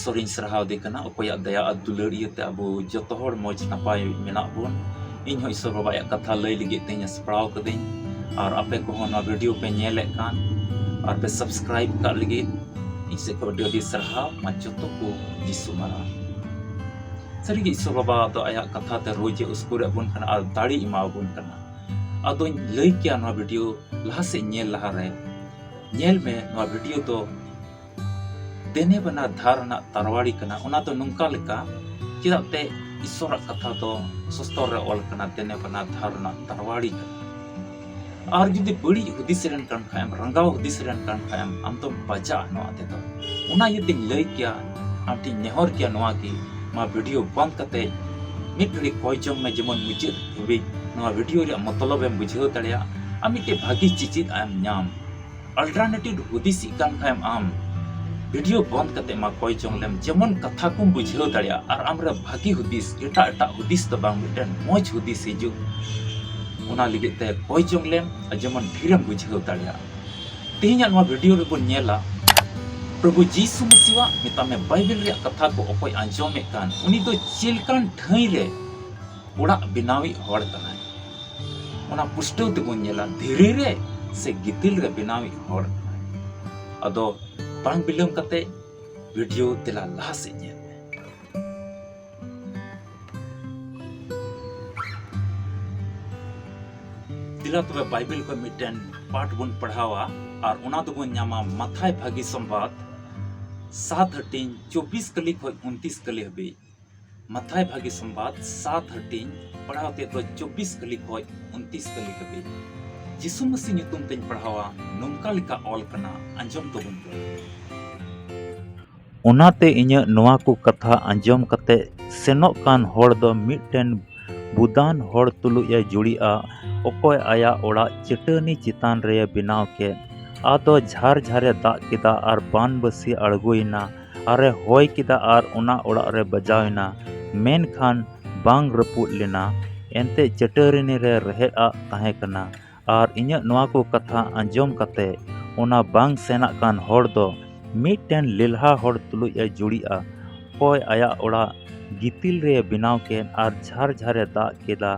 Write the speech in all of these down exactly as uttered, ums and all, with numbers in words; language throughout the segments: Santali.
ᱤᱥᱚᱨᱤᱧ ᱥᱟᱨᱦᱟᱣ ᱫᱮ ᱠᱟᱱᱟ, ᱚᱠᱚᱭᱟᱜ ᱫᱟᱭᱟ ᱟᱨ ᱫᱩᱞᱟᱹᱲ ᱤᱭᱟᱹᱛᱮ ᱟᱵᱚ ᱡᱚᱛᱚ ᱦᱚᱲ ᱢᱚᱡᱽ ᱱᱟᱯᱟᱭ ᱢᱮᱱᱟᱜ ᱵᱚᱱ᱾ ᱤᱧ ᱦᱚᱸ ᱤᱥᱚᱨ ᱵᱟᱵᱟ ᱟᱭᱟᱜ ᱠᱟᱛᱷᱟ ᱞᱟᱹᱭ ᱞᱟᱹᱜᱤᱫ ᱛᱮᱧ ᱥᱟᱯᱲᱟᱣ ᱠᱟᱹᱫᱟᱹᱧ, ᱟᱨ ᱟᱯᱮ ᱠᱚᱦᱚᱸ ᱱᱚᱣᱟ ᱵᱷᱤᱰᱤᱭᱳ ᱯᱮ ᱧᱮᱞᱮᱫ ᱠᱟᱱ ᱟᱨ ᱯᱮ ᱥᱟᱵᱥᱠᱨᱟᱭᱤᱵ ᱠᱟᱜ ᱞᱟᱹᱜᱤᱫ ᱤᱧ ᱥᱮᱫ ᱠᱷᱚᱱ ᱟᱹᱰᱤ ᱟᱹᱰᱤ ᱥᱟᱨᱦᱟᱣ᱾ ᱢᱟ ᱡᱚᱛᱚ ᱠᱚ ᱡᱤᱥᱩ ᱢᱟᱨᱟᱝ᱾ ᱥᱟᱹᱨᱤᱜᱮ ᱤᱥᱚᱨ ᱵᱟᱵᱟ ᱫᱚ ᱟᱭᱟᱜ ᱠᱟᱛᱷᱟ ᱛᱮ ᱨᱳᱡᱽ ᱮ ᱩᱥᱠᱩᱨ ᱮᱫ ᱵᱚᱱ ᱠᱟᱱᱟ ᱟᱨ ᱫᱟᱲᱮ ᱮᱢᱟ ᱵᱚᱱ ᱠᱟᱱᱟ᱾ ᱟᱫᱚᱧ ᱞᱟᱹᱭ ᱠᱮᱭᱟ ᱱᱚᱣᱟ ᱵᱷᱤᱰᱤᱭᱳ ᱞᱟᱦᱟ ᱥᱮᱫ ᱧᱮᱞ ᱞᱟᱦᱟᱨᱮ, ᱧᱮᱞ ᱢᱮ ᱱᱚᱣᱟ ᱵᱷᱤᱰᱤᱭᱳ ᱫᱚ ᱫᱮᱱᱮ ᱵᱟᱱᱟᱨ ᱫᱷᱟᱨ ᱨᱮᱱᱟᱜ ᱛᱟᱨᱣᱟᱲᱤ ᱠᱟᱱᱟ᱾ ᱚᱱᱟ ᱫᱚ ᱱᱚᱝᱠᱟ ᱞᱮᱠᱟ, ᱪᱮᱫᱟᱜ ᱛᱮ ᱤᱥᱚᱨᱟᱜ ᱠᱟᱛᱷᱟ ᱫᱚ ᱥᱚᱥᱛᱚᱨ ᱨᱮ ᱚᱞ ᱠᱟᱱᱟ, ᱫᱮᱱᱮ ᱵᱟᱱᱟᱨ ᱫᱷᱟᱨ ᱨᱮᱱᱟᱜ ᱛᱟᱨᱣᱟᱲᱤ ᱠᱟᱱᱟ᱾ ᱟᱨ ᱡᱩᱫᱤ ᱵᱟᱹᱲᱤᱡ ᱦᱩᱫᱤᱥ ᱨᱮᱱ ᱠᱟᱱ ᱠᱷᱟᱡ ᱮᱢ, ᱨᱟᱸᱜᱟᱣ ᱦᱩᱫᱤᱥ ᱨᱮᱱ ᱠᱟᱱ ᱠᱷᱟᱡ ᱮᱢ, ᱟᱢ ᱫᱚᱢ ᱵᱟᱡᱟᱜᱼᱟ ᱱᱚᱣᱟ ᱛᱮᱫᱚ᱾ ᱚᱱᱟ ᱤᱭᱟᱹᱛᱮᱧ ᱞᱟᱹᱭ ᱠᱮᱭᱟ, ᱟᱢ ᱴᱷᱮᱱ ᱱᱮᱦᱚᱨ ᱠᱮᱭᱟ ᱱᱚᱣᱟ ᱜᱮ, ᱱᱚᱣᱟ ᱵᱷᱤᱰᱤᱭᱳ ᱵᱚᱱᱫ ᱠᱟᱛᱮ ᱢᱤᱫ ᱜᱷᱟᱹᱲᱤ ᱠᱚᱭ ᱡᱚᱝ ᱢᱮ, ᱡᱮᱢᱚᱱ ᱢᱩᱪᱟᱹᱫ ᱦᱟᱹᱵᱤᱡ ᱱᱚᱣᱟ ᱵᱷᱤᱰᱤᱭᱳ ᱨᱮᱭᱟᱜ ᱢᱚᱛᱞᱚᱵ ᱮᱢ ᱵᱩᱡᱷᱟᱹᱣ ᱫᱟᱲᱮᱭᱟᱜ ᱟᱨ ᱢᱤᱫᱴᱮᱡ ᱵᱷᱟᱹᱜᱤ ᱪᱮᱪᱮᱫ ᱮᱢ ᱧᱟᱢ᱾ ᱚᱞᱴᱟᱨᱱᱮᱴᱤᱵᱷ ᱦᱩᱫᱤᱥᱤᱜ ᱠᱟᱱ ᱠᱷᱟᱡ ᱮᱢ ᱟᱢ, ᱵᱷᱤᱰᱤᱭᱳ ᱵᱚᱱᱫ ᱠᱟᱛᱮ ᱢᱟ ᱠᱚᱭ ᱡᱚᱝ ᱞᱮᱢ, ᱡᱮᱢᱚᱱ ᱠᱟᱛᱷᱟ ᱠᱚᱢ ᱵᱩᱡᱷᱟᱹᱣ ᱫᱟᱲᱮᱭᱟᱜ ᱟᱨ ᱟᱢᱨᱮ ᱵᱷᱟᱹᱜᱤ ᱦᱩᱫᱤᱥ, ᱮᱴᱟᱜ ᱮᱴᱟᱜ ᱦᱩᱫᱤᱥ ᱫᱚ ᱵᱟᱝ, ᱢᱤᱫᱴᱮᱱ ᱢᱚᱡᱽ ᱦᱩᱫᱤᱥ ᱦᱤᱡᱩᱜ, ᱚᱱᱟ ᱞᱟᱹᱜᱤᱫ ᱛᱮ ᱠᱚᱭ ᱡᱚᱝ ᱞᱮᱢ ᱟᱨ ᱡᱮᱢᱚᱱ ᱰᱷᱮᱨᱮᱢ ᱵᱩᱡᱷᱟᱹᱣ ᱫᱟᱲᱮᱭᱟᱜ᱾ ᱛᱮᱦᱮᱧᱟᱜ ᱱᱚᱣᱟ ᱵᱷᱤᱰᱤᱭᱳ ᱨᱮᱵᱚᱱ ᱧᱮᱞᱟ, ᱯᱨᱚᱵᱷᱩ ᱡᱤᱥᱩ ᱢᱟᱹᱥᱤᱣᱟᱜ, ᱢᱮᱛᱟᱜ ᱢᱮ, ᱵᱟᱭᱵᱮᱞ ᱨᱮᱭᱟᱜ ᱠᱟᱛᱷᱟ ᱠᱚ ᱚᱠᱚᱭ ᱟᱸᱡᱚᱢᱮᱫ ᱠᱟᱱ, ᱩᱱᱤ ᱫᱚ ᱪᱮᱫ ᱞᱮᱠᱟᱱ ᱴᱷᱟᱹᱭ ᱨᱮ ᱚᱲᱟᱜ ᱵᱮᱱᱟᱣᱤᱡ ᱦᱚᱲ ᱠᱟᱱᱟᱭ? ᱚᱱᱟ ᱯᱩᱥᱴᱟᱹᱣ ᱛᱮᱵᱚᱱ ᱧᱮᱞᱟ, ᱫᱷᱤᱨᱤ ᱨᱮ ᱥᱮ ᱜᱤᱛᱤᱞ ᱨᱮ ᱵᱮᱱᱟᱣᱤᱡ ᱦᱚᱲ ᱠᱟᱱᱟᱭ? ᱟᱫᱚ ᱵᱟᱝ ᱵᱤᱞᱚᱢ ᱠᱟᱛᱮ ᱵᱷᱤᱰᱤᱭᱳ ᱫᱮᱞᱟ ᱞᱟᱦᱟ ᱥᱮᱫ ᱧᱮᱞ ᱢᱮ᱾ ᱫᱮᱞᱟ ᱛᱚᱵᱮ ᱵᱟᱭᱵᱮᱞ ᱠᱷᱚᱱ ᱢᱤᱫᱴᱮᱱ ᱯᱟᱴ ᱵᱚᱱ ᱯᱟᱲᱦᱟᱣᱟ, ᱟᱨ ᱚᱱᱟ ᱫᱚᱵᱚᱱ ᱧᱟᱢᱟ ᱢᱟᱛᱷᱟᱭ ᱵᱷᱟᱹᱜᱤ ᱥᱚᱢᱵᱟᱫ ᱥᱟᱛ ᱦᱟᱹᱴᱤᱧ ᱪᱚᱵᱵᱤᱥ ᱠᱟᱹᱞᱤ ᱠᱷᱚᱱ ᱩᱱᱛᱤᱥ ᱠᱟᱹᱞᱤ ᱦᱟᱹᱵᱤᱡ᱾ ᱢᱟᱛᱷᱟᱭ ᱵᱷᱟᱹᱜᱤ ᱥᱚᱢᱵᱟᱫ ᱥᱟᱛ ᱦᱟᱹᱴᱤᱧ, ᱯᱟᱲᱦᱟᱣ ᱛᱮᱫ ᱫᱚ ᱪᱚᱵᱵᱤᱥ ᱠᱟᱹᱞᱤ ᱠᱷᱚᱱ ᱩᱱᱛᱤᱥ ᱠᱟᱹᱞᱤ ᱦᱟᱹᱵᱤᱡ᱾ ᱡᱤᱥᱩ ᱢᱟᱹᱥᱤ ᱧᱩᱛᱩᱢ ᱛᱮᱧ ᱯᱟᱲᱦᱟᱣᱟ, ᱱᱚᱝᱠᱟ ᱞᱮᱠᱟ ᱚᱞ ᱠᱟᱱᱟ, ᱟᱸᱡᱚᱢ ᱛᱟᱵᱚᱱ ᱯᱮ᱾ ᱚᱱᱟᱛᱮ ᱤᱧᱟᱹᱜ ᱱᱚᱣᱟ ᱠᱚ ᱠᱟᱛᱷᱟ ᱟᱸᱡᱚᱢ ᱠᱟᱛᱮ ᱥᱮᱱᱚᱜ ᱠᱟᱱ ᱦᱚᱲ ᱫᱚ ᱢᱤᱫᱴᱮᱱ ᱵᱩᱫᱟᱱ ᱦᱚᱲ ᱛᱩᱞᱩᱡ ᱮ ᱡᱩᱲᱤᱜᱼᱟ, ᱚᱠᱚᱭ ᱟᱭᱟᱜ ᱚᱲᱟᱜ ᱪᱟᱹᱴᱟᱹᱱᱤ ᱪᱮᱛᱟᱱ ᱨᱮᱭ ᱵᱮᱱᱟᱣ ᱠᱮᱫ᱾ ᱟᱫᱚ ᱡᱷᱟᱨ ᱡᱷᱟᱨᱮ ᱫᱟᱜ ᱠᱮᱫᱟ ᱟᱨ ᱵᱟᱱ ᱵᱟᱹᱥᱤ ᱟᱬᱜᱚᱭᱮᱱᱟ, ᱟᱨᱮ ᱦᱚᱭ ᱠᱮᱫᱟ ᱟᱨ ᱚᱱᱟ ᱚᱲᱟᱜ ᱨᱮ ᱵᱟᱡᱟᱣᱮᱱᱟ, ᱢᱮᱱᱠᱷᱟᱱ ᱵᱟᱝ ᱨᱟᱹᱯᱩᱫ ᱞᱮᱱᱟ, ᱮᱱᱛᱮ ᱪᱟᱹᱴᱟᱹᱨᱤᱱᱤ ᱨᱮ ᱨᱮᱦᱮᱫ ᱟᱜ ᱛᱟᱦᱮᱸ ᱠᱟᱱᱟ᱾ ᱟᱨ ᱤᱧᱟᱹᱜ ᱱᱚᱣᱟ ᱠᱚ ᱠᱟᱛᱷᱟ ᱟᱸᱡᱚᱢ ᱠᱟᱛᱮ ᱚᱱᱟ ᱵᱟᱝ ᱥᱮᱱᱟᱜ ᱠᱟᱱ ᱦᱚᱲ ᱫᱚ ᱢᱤᱫᱴᱮᱱ ᱞᱮᱞᱦᱟ ᱦᱚᱲ ᱛᱩᱞᱩᱡ ᱮ ᱡᱩᱲᱤᱜᱼᱟ, ᱚᱠᱚᱭ ᱟᱭᱟᱜ ᱚᱲᱟᱜ ᱜᱤᱛᱤᱞ ᱨᱮ ᱵᱮᱱᱟᱣ ᱠᱮᱫ ᱟᱨ ᱡᱷᱟᱨ ᱡᱷᱟᱨᱮ ᱫᱟᱜ ᱠᱮᱫᱟ,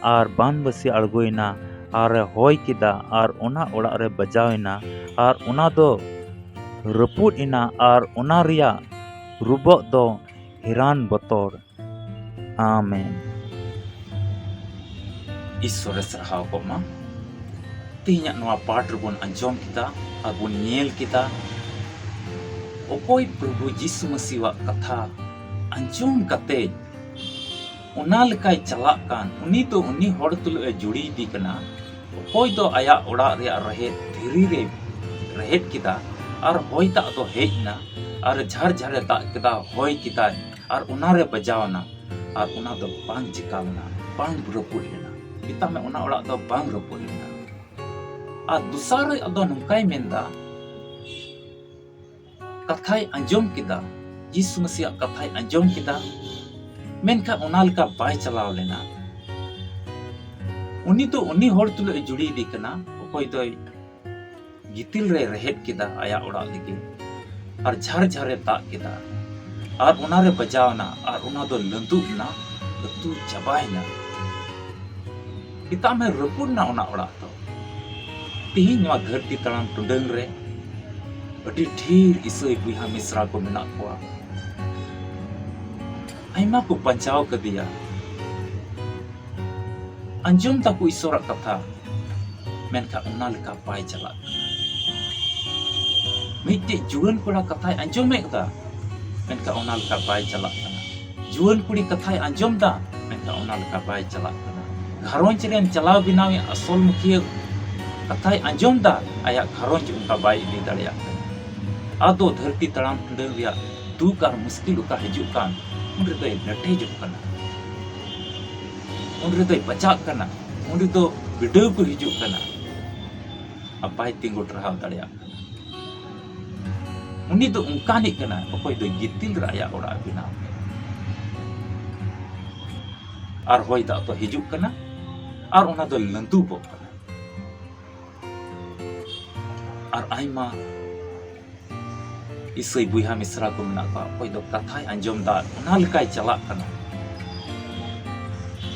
ᱟᱨ ᱵᱟᱱᱵᱟᱹᱥᱤ ᱟᱬᱜᱚᱭᱮᱱᱟ, ᱟᱨ ᱮ ᱦᱚᱭ ᱠᱮᱫᱟ, ᱟᱨ ᱚᱱᱟ ᱚᱲᱟᱜ ᱨᱮ ᱵᱟᱡᱟᱣ ᱮᱱᱟ, ᱟᱨ ᱚᱱᱟ ᱫᱚ ᱨᱟᱹᱯᱩᱫ ᱮᱱᱟ, ᱟᱨ ᱚᱱᱟ ᱨᱮᱭᱟᱜ ᱨᱩᱵᱚᱜ ᱫᱚ ᱦᱮᱨᱟᱱ ᱵᱚᱛᱚᱨ᱾ ᱟᱢᱮᱱ᱾ ᱤᱥᱥᱚᱨᱮ ᱥᱟᱨᱦᱟᱣ ᱠᱚᱜ ᱢᱟ᱾ ᱛᱮᱦᱮᱧᱟᱜ ᱱᱚᱣᱟ ᱯᱟᱴ ᱨᱮᱵᱚᱱ ᱟᱸᱡᱚᱢ ᱠᱮᱫᱟ ᱟᱨ ᱵᱚᱱ ᱧᱮᱞ ᱠᱮᱫᱟ, ᱚᱠᱚᱭ ᱯᱨᱚᱵᱷᱩ ᱡᱤᱥᱩ ᱢᱟᱹᱥᱤᱣᱟᱜ ᱠᱟᱛᱷᱟ ᱟᱸᱡᱚᱢ ᱠᱟᱛᱮ ᱚᱱᱟ ᱞᱮᱠᱟᱭ ᱪᱟᱞᱟᱜ ᱠᱟᱱ, ᱩᱱᱤ ᱫᱚ ᱩᱱᱤ ᱦᱚᱲ ᱛᱩᱞᱩᱡ ᱮ ᱡᱩᱲᱤ ᱤᱫᱤ ᱠᱟᱱᱟ᱾ ᱚᱠᱚᱭ ᱫᱚ ᱟᱭᱟᱜ ᱚᱲᱟᱜ ᱨᱮᱭᱟᱜ ᱨᱮᱦᱮᱫ ᱫᱷᱤᱨᱤ ᱨᱮ ᱨᱮᱦᱮᱫ ᱠᱮᱫᱟ, ᱟᱨ ᱦᱚᱭ ᱫᱟᱜ ᱫᱚ ᱦᱮᱡ ᱮᱱᱟ, ᱟᱨ ᱡᱷᱟᱨ ᱡᱷᱟᱨᱮ ᱫᱟᱜ ᱠᱮᱫᱟ, ᱦᱚᱭ ᱠᱮᱫᱟᱭ, ᱟᱨ ᱚᱱᱟᱨᱮ ᱵᱟᱡᱟᱣ ᱮᱱᱟ, ᱟᱨ ᱚᱱᱟ ᱫᱚ ᱵᱟᱝ ᱪᱤᱠᱟ ᱞᱮᱱᱟ, ᱵᱟᱝ ᱨᱟᱹᱯᱩᱫ ᱞᱮᱱᱟ᱾ ᱢᱮᱛᱟᱜ ᱢᱮ, ᱚᱱᱟ ᱚᱲᱟᱜ ᱫᱚ ᱵᱟᱝ ᱨᱟᱹᱯᱩᱫ ᱞᱮᱱᱟ᱾ ᱟᱨ ᱫᱚᱥᱟᱨ ᱨᱮ ᱟᱫᱚ ᱱᱚᱝᱠᱟᱭ ᱢᱮᱱᱫᱟ, ᱠᱟᱛᱷᱟᱭ ᱟᱸᱡᱚᱢ ᱠᱮᱫᱟ, ᱡᱤᱥᱩ ᱢᱟᱹᱥᱤᱭᱟᱜ ᱠᱟᱛᱷᱟᱭ ᱟᱸᱡᱚᱢ ᱠᱮᱫᱟ, ᱢᱮᱱᱠᱷᱟᱱ ᱚᱱᱟ ᱞᱮᱠᱟ ᱵᱟᱭ ᱪᱟᱞᱟᱣ ᱞᱮᱱᱟ᱾ ᱩᱱᱤ ᱫᱚ ᱩᱱᱤ ᱦᱚᱲ ᱛᱩᱞᱩᱡ ᱮ ᱡᱩᱲᱤ ᱤᱫᱤ ᱠᱟᱱᱟ, ᱚᱠᱚᱭ ᱫᱚᱭ ᱜᱤᱛᱤᱞ ᱨᱮ ᱨᱮᱦᱮᱫ ᱠᱮᱫᱟ ᱟᱭᱟᱜ ᱚᱲᱟᱜ ᱞᱟᱹᱜᱤᱫ, ᱟᱨ ᱡᱷᱟᱨ ᱡᱷᱟᱨᱮ ᱫᱟᱜ ᱠᱮᱫᱟ, ᱟᱨ ᱚᱱᱟᱨᱮ ᱵᱟᱡᱟᱣ ᱮᱱᱟ, ᱟᱨ ᱚᱱᱟ ᱫᱚ ᱞᱟᱹᱫᱩᱵ ᱮᱱᱟ, ᱟᱹᱛᱩ ᱪᱟᱵᱟᱭᱮᱱᱟ᱾ ᱢᱮᱛᱟᱜ ᱢᱮ, ᱨᱟᱹᱯᱩᱫ ᱮᱱᱟ ᱚᱱᱟ ᱚᱲᱟᱜ ᱫᱚ᱾ ᱛᱮᱦᱮᱧ ᱱᱚᱣᱟ ᱫᱷᱟᱹᱨᱛᱤ ᱛᱟᱲᱟᱢ ᱴᱩᱰᱟᱹᱝ ᱨᱮ ᱟᱹᱰᱤ ᱰᱷᱮᱨ ᱤᱥᱟᱹᱭ ᱵᱚᱭᱦᱟ ᱢᱤᱥᱨᱟ ᱠᱚ ᱢᱮᱱᱟᱜ ᱠᱚᱣᱟ᱾ ᱟᱭᱢᱟ ᱠᱚ ᱵᱟᱧᱪᱟᱣ ᱠᱟᱫᱮᱭᱟ, ᱟᱸᱡᱚᱢ ᱫᱟᱠᱚ ᱤᱥᱚᱨᱟᱜ ᱠᱟᱛᱷᱟ, ᱢᱮᱱᱠᱷᱟᱱ ᱚᱱᱟ ᱞᱮᱠᱟ ᱵᱟᱭ ᱪᱟᱞᱟᱜ ᱠᱟᱱᱟ᱾ ᱢᱤᱫᱴᱮᱡ ᱡᱩᱣᱟᱹᱱ ᱠᱚᱲᱟ ᱠᱟᱛᱷᱟᱭ ᱟᱸᱡᱚᱢᱮᱫ ᱠᱟᱱᱟ, ᱢᱮᱱᱠᱷᱟᱱ ᱚᱱᱟ ᱞᱮᱠᱟ ᱵᱟᱭ ᱪᱟᱞᱟᱜ ᱠᱟᱱᱟ᱾ ᱡᱩᱣᱟᱹᱱ ᱠᱩᱲᱤ ᱠᱟᱛᱷᱟᱭ ᱟᱸᱡᱚᱢ ᱫᱟ, ᱢᱮᱱᱠᱷᱟᱱ ᱚᱱᱟ ᱞᱮᱠᱟ ᱵᱟᱭ ᱪᱟᱞᱟᱜ ᱠᱟᱱᱟ᱾ ᱜᱷᱟᱨᱚᱸᱡᱽ ᱨᱮᱱ ᱪᱟᱞᱟᱣ ᱵᱮᱱᱟᱣᱤᱡ ᱟᱥᱚᱞ ᱢᱩᱠᱷᱤᱭᱟᱹ ᱠᱟᱛᱷᱟᱭ ᱟᱸᱡᱚᱢ ᱫᱟ, ᱟᱭᱟᱜ ᱜᱷᱟᱨᱚᱸᱡᱽ ᱚᱱᱠᱟ ᱵᱟᱭ ᱤᱫᱤ ᱫᱟᱲᱮᱭᱟᱜ ᱠᱟᱱᱟ᱾ ᱟᱫᱚ ᱫᱷᱟᱹᱨᱛᱤ ᱛᱟᱲᱟᱢ ᱴᱩᱰᱟᱹᱝ ᱨᱮᱭᱟᱜ ᱫᱩᱠ ᱟᱨ ᱢᱩᱥᱠᱤᱞ ᱚᱠᱟ ᱦᱤᱡᱩᱜ ᱠᱟᱱ, ᱩᱱ ᱨᱮᱫᱚᱭ ᱞᱮᱴᱮᱡᱚᱜ ᱠᱟᱱᱟ, ᱩᱱ ᱨᱮᱫᱚᱭ ᱵᱟᱡᱟᱜ ᱠᱟᱱᱟ, ᱩᱱ ᱨᱮᱫᱚ ᱵᱤᱰᱟᱹᱣ ᱠᱚ ᱦᱤᱡᱩᱜ ᱠᱟᱱᱟ, ᱟᱨ ᱵᱟᱭ ᱛᱤᱸᱜᱩ ᱴᱟᱨᱦᱟᱣ ᱫᱟᱲᱮᱭᱟᱜ ᱠᱟᱱᱟ᱾ ᱩᱱᱤ ᱫᱚ ᱚᱱᱠᱟᱱᱤᱡ ᱠᱟᱱᱟᱭ, ᱚᱠᱚᱭ ᱫᱚ ᱜᱤᱛᱤᱞ ᱨᱮ ᱟᱭᱟᱜ ᱚᱲᱟᱜ ᱮ ᱵᱮᱱᱟᱣ ᱠᱮᱫ ᱟᱨ ᱦᱚᱭ ᱫᱟᱜ ᱫᱚ ᱦᱤᱡᱩᱜ ᱠᱟᱱᱟ, ᱟᱨ ᱚᱱᱟ ᱫᱚ ᱞᱟᱹᱸᱫᱩᱵᱚᱜ ᱠᱟᱱᱟ, ᱟᱨ ᱟᱭᱢᱟ ᱤᱥᱟᱹᱭ ᱵᱚᱭᱦᱟ ᱢᱤᱥᱨᱟ ᱠᱚ ᱢᱮᱱᱟᱜ ᱠᱚᱣᱟ, ᱚᱠᱚᱭ ᱫᱚ ᱠᱟᱛᱷᱟᱭ ᱟᱸᱡᱚᱢ ᱫᱟ, ᱚᱱᱟ ᱞᱮᱠᱟᱭ ᱪᱟᱞᱟᱜ ᱠᱟᱱᱟ᱾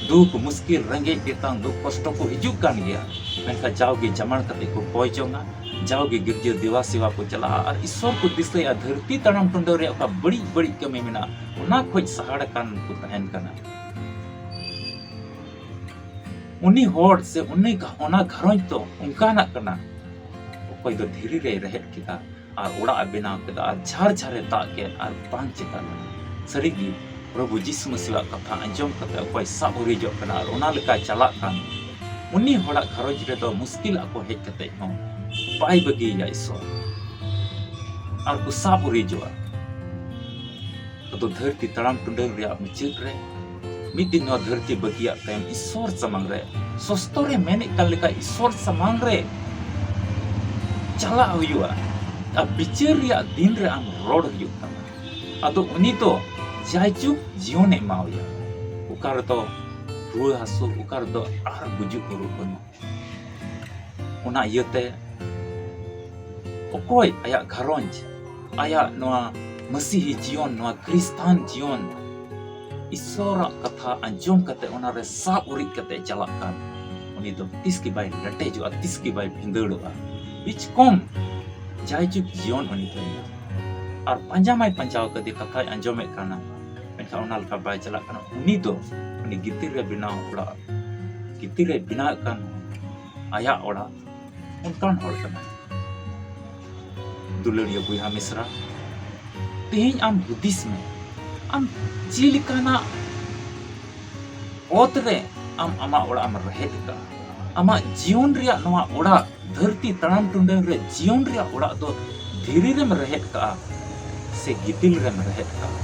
ᱫᱩᱠ, ᱢᱩᱥᱠᱤᱞ, ᱨᱮᱸᱜᱮᱡ, ᱛᱮᱛᱟᱝ, ᱫᱩᱠ ᱠᱚᱥᱴᱚ ᱠᱚ ᱦᱤᱡᱩᱜ ᱠᱟᱱ ᱜᱮᱭᱟ, ᱢᱮᱱᱠᱷᱟᱱ ᱡᱟᱣᱜᱮ ᱡᱟᱢᱟᱲ ᱠᱟᱛᱮ ᱠᱚ ᱠᱚᱭ ᱡᱚᱝᱟ, ᱡᱟᱣᱜᱮ ᱜᱤᱨᱡᱟᱹ ᱫᱮᱵᱟ ᱥᱮᱵᱟ ᱠᱚ ᱪᱟᱞᱟᱜᱼᱟ ᱟᱨ ᱤᱥᱚᱨ ᱠᱚ ᱫᱤᱥᱟᱹᱭᱟ᱾ ᱫᱷᱟᱹᱨᱛᱤ ᱛᱟᱲᱟᱢ ᱴᱩᱰᱟᱹ ᱨᱮᱭᱟᱜ ᱚᱠᱟ ᱵᱟᱹᱲᱤᱡ ᱵᱟᱹᱲᱤᱡ ᱠᱟᱹᱢᱤ ᱢᱮᱱᱟᱜᱼᱟ, ᱚᱱᱟ ᱠᱷᱚᱡ ᱥᱟᱦᱟᱲ ᱟᱠᱟᱱ ᱠᱚ ᱛᱟᱦᱮᱱ ᱠᱟᱱᱟ᱾ ᱩᱱᱤ ᱦᱚᱲ ᱥᱮ ᱩᱱᱤ ᱜᱷᱟ-, ᱚᱱᱟ ᱜᱷᱟᱨᱚᱸᱡᱽ ᱫᱚ ᱚᱱᱠᱟᱱᱟᱜ ᱠᱟᱱᱟ, ᱚᱠᱚᱭ ᱫᱚ ᱫᱷᱤᱨᱤ ᱨᱮᱭ ᱨᱮᱦᱮᱫ ᱠᱮᱫᱟ ᱟᱨ ᱚᱲᱟᱜ ᱮ ᱵᱮᱱᱟᱣ ᱠᱮᱫᱟ ᱟᱨ ᱡᱷᱟᱨ ᱡᱷᱟᱨᱮ ᱫᱟᱜ ᱠᱮᱫ ᱟᱨ ᱵᱟᱝ ᱪᱮᱠᱟ ᱞᱮᱱᱟ᱾ ᱥᱟᱹᱨᱤᱜᱮ, ᱯᱨᱚᱵᱷᱩ ᱡᱤᱥᱩ ᱢᱟᱹᱥᱤᱣᱟᱜ ᱠᱟᱛᱷᱟ ᱟᱸᱡᱚᱢ ᱠᱟᱛᱮ ᱚᱠᱚᱭ ᱥᱟᱵ ᱩᱨᱤᱡᱚᱜ ᱠᱟᱱᱟ ᱟᱨ ᱚᱱᱟ ᱞᱮᱠᱟ ᱪᱟᱞᱟᱜ ᱠᱟᱱ, ᱩᱱᱤ ᱦᱚᱲᱟᱜ ᱜᱷᱟᱨᱚᱸᱡᱽ ᱨᱮᱫᱚ ᱢᱩᱥᱠᱤᱞ ᱟᱠᱚ ᱦᱮᱡ ᱠᱟᱛᱮ ᱦᱚᱸ ᱵᱟᱭ ᱵᱟᱹᱜᱤᱭᱟ ᱤᱥᱚᱨ᱾ ᱟᱨ ᱠᱚ ᱥᱟᱵ ᱩᱨᱤᱡᱚᱜᱼᱟ᱾ ᱟᱫᱚ ᱫᱷᱟᱹᱨᱛᱤ ᱛᱟᱲᱟᱢ ᱴᱩᱰᱟᱹᱝ ᱨᱮᱭᱟᱜ ᱢᱩᱪᱟᱹᱫ ᱨᱮ ᱢᱤᱫ ᱫᱤᱱ ᱱᱚᱣᱟ ᱫᱷᱟᱹᱨᱛᱤ ᱵᱟᱹᱜᱤᱭᱟᱜ ᱛᱟᱭᱚᱢ ᱤᱥᱚᱨ ᱥᱟᱢᱟᱝ ᱨᱮ, ᱥᱚᱥᱛᱚ ᱨᱮ ᱢᱮᱱᱮᱫ ᱠᱟᱱ ᱞᱮᱠᱟ ᱤᱥᱚᱨ ᱥᱟᱢᱟᱝ ᱨᱮ ᱪᱟᱞᱟᱜ ᱦᱩᱭᱩᱜᱼᱟ᱾ ᱟᱨ ᱵᱤᱪᱟᱹᱨ ᱨᱮᱭᱟᱜ ᱫᱤᱱ ᱨᱮ ᱟᱢ ᱨᱚᱲ ᱦᱩᱭᱩᱜ ᱛᱟᱢᱟ᱾ ᱟᱫᱚ ᱩᱱᱤ ᱫᱚ ᱡᱟᱭᱡᱩᱜᱽ ᱡᱤᱭᱚᱱᱮ ᱮᱢᱟᱣᱟᱭᱟ, ᱚᱠᱟ ᱨᱮᱫᱚ ᱨᱩᱣᱟᱹ ᱦᱟᱹᱥᱩ, ᱚᱠᱟ ᱨᱮᱫᱚ ᱟᱨ ᱜᱩᱡᱩᱜ ᱵᱩᱨᱩᱜ ᱵᱟᱹᱱᱩᱜ᱾ ᱚᱱᱟ ᱤᱭᱟᱹᱛᱮ ᱚᱠᱚᱭ ᱟᱭᱟᱜ ᱜᱷᱟᱨᱚᱸᱡᱽ, ᱟᱭᱟᱜ ᱱᱚᱣᱟ ᱢᱟᱹᱥᱤᱦᱤ ᱡᱤᱭᱚᱱ, ᱱᱚᱣᱟ ᱠᱷᱨᱤᱥᱛᱟᱱ ᱡᱤᱭᱚᱱ, ᱤᱥᱚᱨᱟᱜ ᱠᱟᱛᱷᱟ ᱟᱸᱡᱚᱢ ᱠᱟᱛᱮ ᱚᱱᱟᱨᱮ ᱥᱟᱵ ᱩᱨᱤᱡ ᱠᱟᱛᱮ ᱪᱟᱞᱟᱜ ᱠᱟᱱ, ᱩᱱᱤ ᱫᱚ ᱛᱤᱥ ᱜᱮ ᱵᱟᱭ ᱞᱮᱴᱮᱡᱚᱜᱼᱟ, ᱛᱤᱥ ᱜᱮ ᱵᱟᱭ ᱵᱷᱤᱸᱫᱟᱹᱲᱚᱜᱼᱟ᱾ ᱵᱤᱪᱠᱚᱢ ᱡᱟᱭᱡᱩᱜᱽ ᱡᱤᱭᱚᱱ ᱩᱱᱤ ᱫᱚᱭ ᱧᱟᱢᱟ᱾ ᱟᱨ ᱯᱟᱸᱡᱟ ᱢᱟᱭ ᱯᱟᱸᱡᱟᱣ ᱠᱟᱫᱮ, ᱠᱟᱛᱷᱟᱭ ᱟᱸᱡᱚᱢᱮᱫ ᱠᱟᱱᱟ, ᱢᱮᱱᱠᱷᱟᱱ ᱚᱱᱟ ᱞᱮᱠᱟ ᱵᱟᱭ ᱪᱟᱞᱟᱜ ᱠᱟᱱᱟ᱾ ᱩᱱᱤ ᱫᱚ ᱩᱱᱤ ᱜᱤᱛᱤᱞ ᱨᱮ ᱵᱮᱱᱟᱣ ᱚᱲᱟᱜ, ᱜᱤᱛᱤᱞ ᱨᱮ ᱵᱮᱱᱟᱣᱮᱫ ᱠᱟᱱ ᱟᱭᱟᱜ ᱚᱲᱟᱜ, ᱚᱱᱠᱟᱱ ᱦᱚᱲ ᱠᱟᱱᱟᱭ᱾ ᱫᱩᱞᱟᱹᱲᱤᱭᱟᱹ ᱵᱚᱭᱦᱟ ᱢᱤᱥᱨᱟ, ᱛᱮᱦᱮᱧ ᱟᱢ ᱦᱩᱫᱤᱥ ᱢᱮ, ᱟᱢ ᱪᱮᱫ ᱞᱮᱠᱟᱱᱟᱜ ᱚᱛ ᱨᱮ ᱟᱢ ᱟᱢᱟᱜ ᱚᱲᱟᱜ ᱮᱢ ᱨᱮᱦᱮᱫ ᱟᱠᱟᱫᱼᱟ? ᱟᱢᱟᱜ ᱡᱤᱭᱚᱱ ᱨᱮᱭᱟᱜ ᱱᱚᱣᱟ ᱚᱲᱟᱜ, ᱫᱷᱟᱹᱨᱛᱤ ᱛᱟᱲᱟᱢ ᱴᱩᱰᱟᱹᱝ ᱨᱮ ᱡᱤᱭᱚᱱ ᱨᱮᱭᱟᱜ ᱚᱲᱟᱜ ᱫᱚ ᱫᱷᱤᱨᱤ ᱨᱮᱢ ᱨᱮᱦᱮᱫ ᱠᱟᱜᱼᱟ ᱥᱮ ᱜᱤᱛᱤᱞ ᱨᱮᱢ ᱨᱮᱦᱮᱫ ᱠᱟᱜᱼᱟ?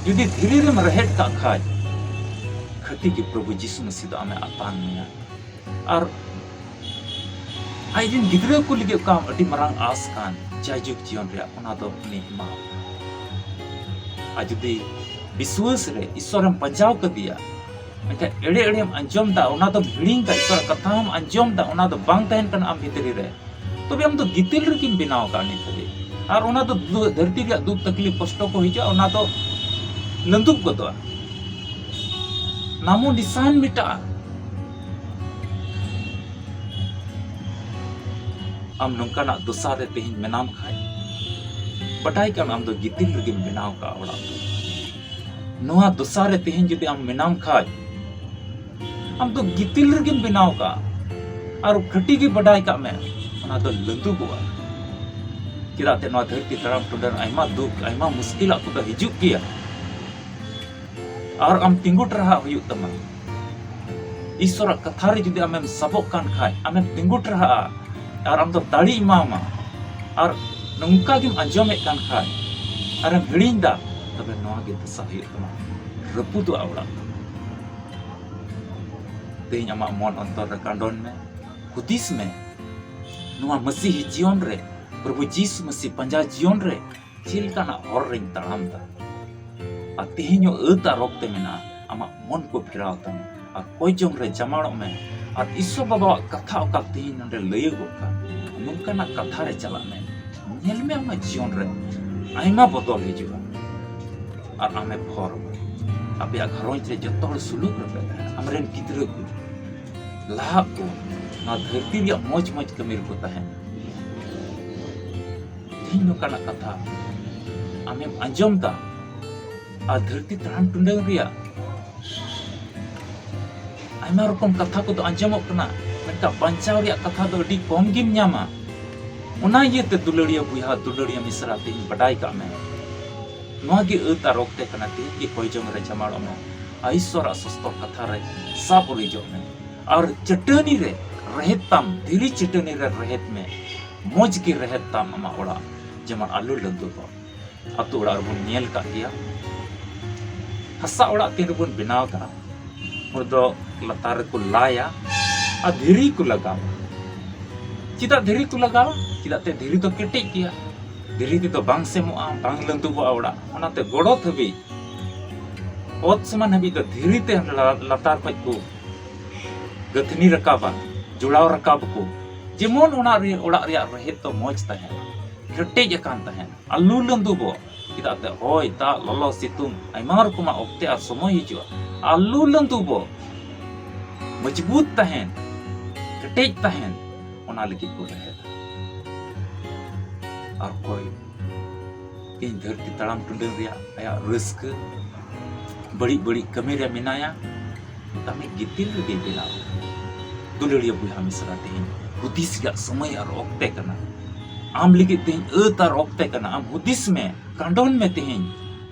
ᱡᱩᱫᱤ ᱫᱷᱤᱨᱤ ᱨᱮᱢ ᱨᱮᱦᱮᱫ ᱠᱟᱜ ᱠᱷᱟᱡ, ᱠᱷᱟᱹᱛᱤ ᱜᱮ ᱯᱨᱚᱵᱷᱩ ᱡᱤᱥᱩ ᱢᱟᱹᱥᱤ ᱫᱚ ᱟᱢᱮ ᱟᱛᱟᱝ ᱢᱮᱭᱟ᱾ ᱟᱨ ᱟᱡ ᱨᱮᱱ ᱜᱤᱫᱽᱨᱟᱹ ᱠᱚ ᱞᱟᱹᱜᱤᱫ ᱚᱠᱟ ᱟᱹᱰᱤ ᱢᱟᱨᱟᱝ ᱟᱥ ᱠᱟᱱ ᱡᱟᱭᱡᱩᱜᱽ ᱡᱤᱭᱚᱱ ᱨᱮᱭᱟᱜ, ᱚᱱᱟ ᱫᱚ ᱩᱱᱤ ᱮᱢᱟᱣᱟᱢᱟ᱾ ᱟᱨ ᱡᱩᱫᱤ ᱵᱤᱥᱣᱟᱹᱥ ᱨᱮ ᱤᱥᱚᱨᱮᱢ ᱯᱟᱸᱡᱟᱣ ᱠᱟᱫᱮᱭᱟ, ᱢᱮᱱᱠᱷᱟᱱ ᱮᱲᱮ ᱮᱲᱮᱢ ᱟᱸᱡᱚᱢ ᱫᱟ, ᱚᱱᱟ ᱫᱚᱢ ᱦᱤᱲᱤᱧ ᱫᱟ, ᱤᱥᱚᱨᱟᱜ ᱠᱟᱛᱷᱟ ᱦᱚᱸᱢ ᱟᱸᱡᱚᱢ ᱫᱟ, ᱚᱱᱟ ᱫᱚ ᱵᱟᱝ ᱛᱟᱦᱮᱱ ᱠᱟᱱᱟ ᱟᱢ ᱵᱷᱤᱛᱨᱤ ᱨᱮ, ᱛᱚᱵᱮ ᱟᱢ ᱫᱚ ᱜᱤᱛᱤᱞ ᱨᱮᱜᱮᱢ ᱵᱮᱱᱟᱣ ᱟᱠᱟᱫ ᱱᱤᱛ ᱦᱟᱹᱵᱤᱡ᱾ ᱟᱨ ᱚᱱᱟ ᱫᱚ ᱫᱷᱟᱹᱨᱛᱤ ᱨᱮᱭᱟᱜ ᱫᱩᱠ ᱛᱟᱠᱞᱤᱯ ᱠᱚᱥᱴᱚ ᱠᱚ ᱦᱤᱡᱩᱜᱼᱟ, ᱚᱱᱟ ᱫᱚ ᱞᱟᱹᱫᱩᱵ ᱜᱚᱫᱚᱜᱼᱟ, ᱱᱟᱢᱚ ᱱᱤᱥᱟᱱ ᱢᱮᱴᱟᱜᱼᱟ᱾ ᱟᱢ ᱱᱚᱝᱠᱟᱱᱟᱜ ᱫᱚᱥᱟ ᱨᱮ ᱛᱮᱦᱮᱧ ᱢᱮᱱᱟᱢ ᱠᱷᱟᱡ, ᱵᱟᱰᱟᱭ ᱠᱟᱜ ᱢᱮ, ᱟᱢ ᱫᱚ ᱜᱤᱛᱤᱞ ᱨᱮᱜᱮᱢ ᱵᱮᱱᱟᱣ ᱠᱟᱜᱼᱟ ᱚᱲᱟᱜ ᱫᱚ᱾ ᱱᱚᱣᱟ ᱫᱚᱥᱟ ᱨᱮ ᱛᱮᱦᱮᱧ ᱡᱩᱫᱤ ᱟᱢ ᱢᱮᱱᱟᱢ ᱠᱷᱟᱡ, ᱟᱢ ᱫᱚ ᱜᱤᱛᱤᱞ ᱨᱮᱜᱮᱢ ᱵᱮᱱᱟᱣ ᱠᱟᱜᱼᱟ᱾ ᱟᱨ ᱠᱷᱟᱹᱴᱤ ᱜᱮ ᱵᱟᱰᱟᱭ ᱠᱟᱜ ᱢᱮ, ᱚᱱᱟ ᱫᱚ ᱞᱟᱹᱫᱩᱵᱚᱜᱼᱟ᱾ ᱪᱮᱫᱟᱜ ᱛᱮ ᱱᱚᱣᱟ ᱫᱷᱟᱹᱨᱛᱤ ᱛᱟᱲᱟᱢ ᱴᱩᱰᱟᱹᱨ ᱟᱭᱢᱟ ᱫᱩᱠ, ᱟᱭᱢᱟ ᱢᱩᱥᱠᱤᱞᱟᱜ ᱠᱚᱫᱚ ᱦᱤᱡᱩᱜ ᱜᱮᱭᱟ᱾ ᱟᱨ ᱟᱢ ᱛᱤᱸᱜᱩ ᱴᱟᱨᱦᱟᱜ ᱦᱩᱭᱩᱜ ᱛᱟᱢᱟ᱾ ᱤᱥᱚᱨᱟᱜ ᱠᱟᱛᱷᱟ ᱨᱮ ᱡᱩᱫᱤ ᱟᱢᱮᱢ ᱥᱟᱵᱚᱜ ᱠᱟᱱ ᱠᱷᱟᱡ, ᱟᱢᱮᱢ ᱛᱤᱸᱜᱩ ᱴᱟᱨᱦᱟᱜᱼᱟ, ᱟᱨ ᱟᱢ ᱫᱚ ᱫᱟᱲᱮ ᱮᱢᱟᱢᱟ, ᱟᱨ ᱱᱚᱝᱠᱟ ᱜᱮᱢ ᱟᱸᱡᱚᱢᱮᱫ ᱠᱟᱱ ᱠᱷᱟᱡ, ᱟᱨᱮᱢ ᱦᱤᱲᱤᱧ ᱫᱟ, ᱛᱚᱵᱮ ᱱᱚᱣᱟ ᱜᱮ ᱫᱚᱥᱟ ᱦᱩᱭᱩᱜ ᱛᱟᱢᱟ, ᱨᱟᱹᱯᱩᱫᱚᱜᱼᱟ ᱚᱲᱟᱜ ᱛᱟᱢᱟ᱾ ᱛᱮᱦᱮᱧ ᱟᱢᱟᱜ ᱢᱚᱱ ᱚᱱᱛᱚᱨ ᱨᱮ ᱠᱟᱸᱰᱚᱱ ᱢᱮ, ᱦᱩᱫᱤᱥ ᱢᱮ, ᱱᱚᱣᱟ ᱢᱟᱹᱥᱤᱦᱤ ᱡᱤᱭᱚᱱ ᱨᱮ, ᱯᱨᱚᱵᱷᱩ ᱡᱤᱥᱩ ᱢᱟᱹᱥᱤ ᱯᱟᱸᱡᱟ ᱡᱤᱭᱚᱱ ᱨᱮ ᱪᱮᱫ ᱞᱮᱠᱟᱱᱟᱜ ᱦᱚᱨ ᱨᱮᱧ ᱛᱟᱲᱟᱢ ᱫᱟ? ᱟᱨ ᱛᱮᱦᱮᱧ ᱦᱚᱸ ᱟᱹᱛ ᱟᱨ ᱨᱚᱠᱛᱮ ᱢᱮᱱᱟᱜᱼᱟ, ᱟᱢᱟᱜ ᱢᱚᱱ ᱠᱚ ᱯᱷᱮᱨᱟᱣ ᱛᱟᱢᱟ ᱟᱨ ᱠᱚᱭ ᱡᱚᱝ ᱨᱮ ᱡᱟᱢᱟᱲᱚᱜ ᱢᱮ᱾ ᱟᱨ ᱤᱥᱚᱨ ᱵᱟᱵᱟᱣᱟᱜ ᱠᱟᱛᱷᱟ ᱚᱠᱟ ᱛᱮᱦᱮᱧ ᱱᱚᱰᱮ ᱞᱟᱹᱭᱟᱹᱜᱚᱜ ᱠᱟᱱ, ᱱᱚᱝᱠᱟᱱᱟᱜ ᱠᱟᱛᱷᱟ ᱨᱮ ᱪᱟᱞᱟᱜ ᱢᱮ᱾ ᱧᱮᱞ ᱢᱮ, ᱟᱢᱟᱜ ᱡᱤᱭᱚᱱ ᱨᱮ ᱟᱭᱢᱟ ᱵᱚᱫᱚᱞ ᱦᱤᱡᱩᱜᱼᱟ᱾ ᱟᱨ ᱟᱢᱮ ᱯᱷᱚᱨ, ᱟᱯᱮᱭᱟᱜ ᱜᱷᱟᱨᱚᱸᱡᱽ ᱨᱮ ᱡᱚᱛᱚ ᱦᱚᱲ ᱥᱩᱞᱩᱠ ᱨᱮᱯᱮ ᱛᱟᱦᱮᱱᱟ᱾ ᱟᱢᱨᱮᱱ ᱜᱤᱫᱽᱨᱟᱹ ᱠᱚ, ᱞᱟᱦᱟᱜ ᱠᱚ, ᱱᱚᱣᱟ ᱫᱷᱟᱹᱨᱛᱤ ᱨᱮᱭᱟᱜ ᱢᱚᱡᱽ ᱢᱚᱡᱽ ᱠᱟᱹᱢᱤ ᱨᱮᱠᱚ ᱛᱟᱦᱮᱱᱟ᱾ ᱛᱮᱦᱮᱧ ᱱᱚᱝᱠᱟᱱᱟᱜ ᱠᱟᱛᱷᱟ ᱟᱢᱮᱢ ᱟᱸᱡᱚᱢ ᱫᱟ, ᱟᱨ ᱫᱷᱟᱹᱨᱛᱤ ᱛᱟᱲᱟᱢ ᱴᱩᱰᱟᱹᱝ ᱨᱮᱭᱟᱜ ᱟᱭᱢᱟ ᱨᱚᱠᱚᱢ ᱠᱟᱛᱷᱟ ᱠᱚᱫᱚ ᱟᱸᱡᱚᱢᱚᱜ ᱠᱟᱱᱟ, ᱢᱮᱱᱠᱷᱟᱱ ᱵᱟᱧᱪᱟᱣ ᱨᱮᱭᱟᱜ ᱠᱟᱛᱷᱟ ᱫᱚ ᱟᱹᱰᱤ ᱠᱚᱢ ᱜᱮᱢ ᱧᱟᱢᱟ᱾ ᱚᱱᱟ ᱤᱭᱟᱹᱛᱮ ᱫᱩᱞᱟᱹᱲᱤᱭᱟᱹ ᱵᱚᱭᱦᱟ, ᱫᱩᱞᱟᱹᱲᱤᱭᱟᱹ ᱢᱤᱥᱨᱟ, ᱛᱮᱦᱮᱧ ᱵᱟᱰᱟᱭ ᱠᱟᱜ ᱢᱮ, ᱱᱚᱣᱟ ᱜᱮ ᱟᱹᱛ ᱟᱨ ᱚᱠᱛᱮ ᱠᱟᱱᱟ᱾ ᱛᱮᱦᱮᱧ ᱜᱮ ᱠᱚᱭ ᱡᱚᱝ ᱨᱮ ᱡᱟᱢᱟᱲᱚᱜ ᱢᱮ, ᱟᱨ ᱤᱥᱚᱨᱟᱜ ᱥᱚᱥᱛᱚᱨ ᱠᱟᱛᱷᱟ ᱨᱮ ᱥᱟᱵ ᱩᱨᱤᱡᱚᱜ ᱢᱮ, ᱟᱨ ᱪᱟᱹᱴᱟᱹᱱᱤ ᱨᱮ ᱨᱮᱦᱮᱫ ᱛᱟᱢ, ᱫᱷᱤᱨᱤ ᱪᱟᱹᱴᱟᱹᱱᱤ ᱨᱮ ᱨᱮᱦᱮᱫ ᱢᱮ, ᱢᱚᱡᱽ ᱜᱮ ᱨᱮᱦᱮᱫ ᱛᱟᱢ ᱟᱢᱟᱜ ᱚᱲᱟᱜ, ᱡᱮᱢᱚᱱ ᱟᱞᱚ ᱞᱟᱹᱫᱩᱵᱚᱜ᱾ ᱟᱛᱳ ᱚᱲᱟᱜ ᱨᱮᱵᱚᱱ ᱧᱮᱞ ᱠᱟᱜ ᱜᱮᱭᱟ, ᱦᱟᱥᱟ ᱚᱲᱟᱜ ᱛᱤᱱ ᱨᱮᱵᱚᱱ ᱵᱮᱱᱟᱣ ᱠᱟᱜᱼᱟ, ᱩᱱ ᱫᱚ ᱞᱟᱛᱟᱨ ᱨᱮᱠᱚ ᱞᱟᱭᱟ ᱟᱨ ᱫᱷᱤᱨᱤ ᱠᱚ ᱞᱟᱜᱟᱣᱟ᱾ ᱪᱮᱫᱟᱜ ᱫᱷᱤᱨᱤ ᱠᱚ ᱞᱟᱜᱟᱣᱟ? ᱪᱮᱫᱟᱜ ᱛᱮ ᱫᱷᱤᱨᱤ ᱫᱚ ᱠᱮᱴᱮᱡ ᱜᱮᱭᱟ, ᱫᱷᱤᱨᱤ ᱛᱮᱫᱚ ᱵᱟᱝ ᱥᱮᱢᱚᱜᱼᱟ, ᱵᱟᱝ ᱞᱟᱹᱫᱩᱵᱚᱜᱼᱟ ᱚᱲᱟᱜ᱾ ᱚᱱᱟᱛᱮ ᱜᱚᱲᱚᱛ ᱦᱟᱹᱵᱤᱡ, ᱚᱛ ᱥᱚᱢᱟᱱ ᱦᱟᱹᱵᱤᱡ ᱫᱚ ᱫᱷᱤᱨᱤ ᱛᱮ ᱞᱟ-, ᱞᱟᱛᱟᱨ ᱠᱷᱚᱡ ᱠᱚ ᱜᱟᱹᱛᱷᱱᱤ ᱨᱟᱠᱟᱵᱟ, ᱡᱚᱲᱟᱣ ᱨᱟᱠᱟᱵ ᱟᱠᱚ, ᱡᱮᱢᱚᱱ ᱚᱱᱟ ᱨᱮ-, ᱚᱲᱟᱜ ᱨᱮᱭᱟᱜ ᱨᱮᱦᱮᱫ ᱫᱚ ᱢᱚᱡᱽ ᱛᱟᱦᱮᱱᱟ᱾ ᱠᱮᱴᱮᱡ ᱟᱠᱟᱱ ᱛᱟᱦᱮᱱ᱾ ᱟᱞᱚ ᱞᱟᱹᱸᱫᱩ ᱵᱚ᱾ ᱪᱮᱫᱟᱜ ᱛᱮ ᱦᱚᱭ, ᱫᱟᱜ, ᱞᱚᱞᱚ, ᱥᱤᱛᱩᱝ, ᱟᱭᱢᱟ ᱨᱚᱠᱚᱢᱟᱜ ᱚᱠᱛᱮ ᱟᱨ ᱥᱚᱢᱚᱭ ᱦᱤᱡᱩᱜᱼᱟ᱾ ᱟᱞᱚ ᱞᱟᱹᱸᱫᱩ ᱵᱚ᱾ ᱢᱚᱡᱽᱵᱩᱛ ᱛᱟᱦᱮᱱ, ᱠᱮᱴᱮᱡ ᱛᱟᱦᱮᱱ, ᱚᱱᱟ ᱞᱟᱹᱜᱤᱫ ᱠᱚ ᱨᱮᱦᱮᱫᱟ᱾ ᱟᱨ ᱚᱠᱚᱭ ᱛᱮᱦᱮᱧ ᱫᱷᱟᱹᱨᱛᱤ ᱛᱟᱲᱟᱢ ᱴᱩᱰᱟᱹᱝ ᱨᱮᱭᱟᱜ ᱟᱭᱟᱜ ᱨᱟᱹᱥᱠᱟᱹ, ᱵᱟᱹᱲᱤᱡ ᱵᱟᱹᱲᱤᱡ ᱠᱟᱹᱢᱤ ᱨᱮ ᱢᱮᱱᱟᱭᱟ, ᱛᱟᱦᱞᱮ ᱜᱤᱛᱤᱞ ᱨᱮᱜᱮ ᱵᱮᱱᱟᱣ᱾ ᱫᱩᱞᱟᱹᱲᱤᱭᱟᱹ ᱵᱚᱭᱦᱟ ᱢᱤᱥᱨᱟ, ᱛᱮᱦᱮᱧ ᱦᱩᱫᱤᱥ ᱨᱮᱭᱟᱜ ᱥᱚᱢᱚᱭ ᱟᱨ ᱚᱠᱛᱮ ᱠᱟᱱᱟ᱾ ᱟᱢ ᱞᱟᱹᱜᱤᱫ ᱛᱮᱦᱮᱧ ᱟᱹᱛ ᱟᱨ ᱚᱠᱛᱮ ᱠᱟᱱᱟ᱾ ᱟᱢ ᱦᱩᱫᱤᱥ ᱢᱮ, ᱠᱟᱸᱰᱚᱱ ᱢᱮ ᱛᱮᱦᱮᱧ᱾